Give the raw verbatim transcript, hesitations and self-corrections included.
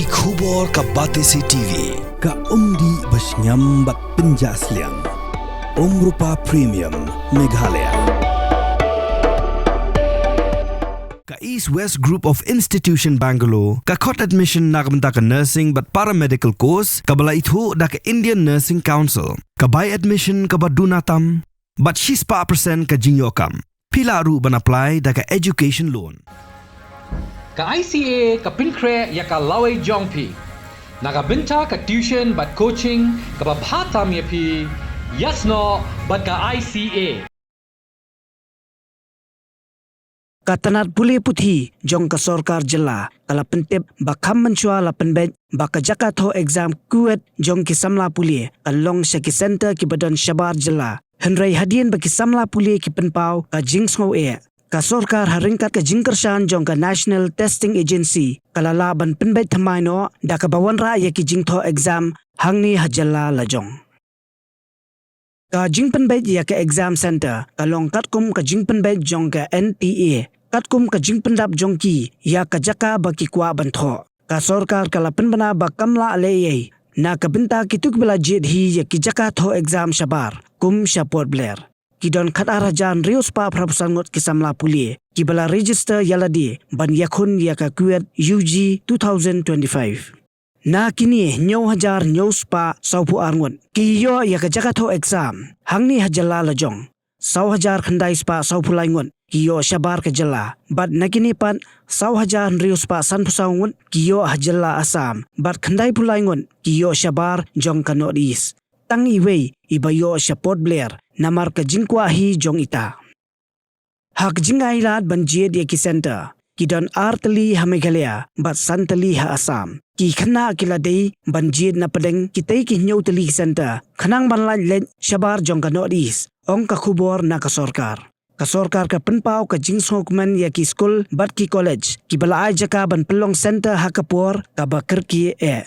Ki khubor ka Batesi T V, ka umdih ba shngiam bad pynjah sliang. Umrupa Premium, Meghalaya. Ka East West Group of Institution Bangalore, ka khot admission na ka bynta ka nursing bad paramedical course, kaba la ithuh da ka Indian Nursing Council, ka bai admission kaba duna tam, bad shispah percent ka jingïoh kam. Phi lah ruh ban apply da ka education loan. Ka I C A ka pynkhreh ïa ka lawei jong phi na ka bynta ka tuition bad coaching kaba bha tam ïa phi, ïasnoh bad ka I C A. Ka tnat pule puthi jong ka sorkar jylla ka la pyntip ba kham mynshuwa la pynbeit ba ka jaka thoh exam KUET jong ki samla pule kan long sha ki centre kiba don shabar jylla. Hynrei hadien ba ki samla pule ki pynpaw ka jingsngew eh, ka sorkar ha ryngkat ka jingkyrshan jong ka National Testing Agency ka la lah ban pynbeit thymmai noh da kaba wanrah ïa ki jingthoh exam hangne ha jylla la jong. Ka jingpynbeit ïa ka exam centre ka long katkum ka jingpynbeit jong ka N T A, katkum ka jingpyndap jong ki ïa ka jaka ba ki kwah ban thoh. Ka sorkar ka la pynbna ba kam lah leh ei ei na ka bynta kito kiba la jied hi ïa ki jaka thoh exam shabar, kum sha Port Blair. Ki don khatar hajar hynriew spah phra phew san ngut ki samla pule kiba la register ïa lade ban ïakhun ïa ka KUET U G two thousand twenty-five. Na kine, hynñiew hajar hynñiew spah saw phew ar ngut ki ïoh ïa ka jaka thoh exam hangne ha jylla la jong. Saw hajar khyndai spah saw phew lai ngut ki ïoh shabar ka jylla. Bad na kine pat, saw hajar hynriew spah san phew saw ngut ki ïoh ha jylla Assam. Bad khyndai phew lai ngut ki ïoh shabar jong ka North East. Tang iwei iba ïoh sha Port Blair, namar ka jingkwah hi jong ita. Ha ka jingailad ban jied ïa ki centre, ki don ar tylli ha Meghalaya bad san tylli ha Assam. Ki khynnah ki la dei ban jied na pdeng kitei ki hynñiew tylli ki centre khnang ban lait leit shabar jong ka North East, ong ka khubor na ka sorkar. Ka sorkar ka pynpaw ka jingsngewkmen ïa ki skul bad ki college kiba la ai jaka ban pynlong centre ha ka por kaba kyrkieh eh.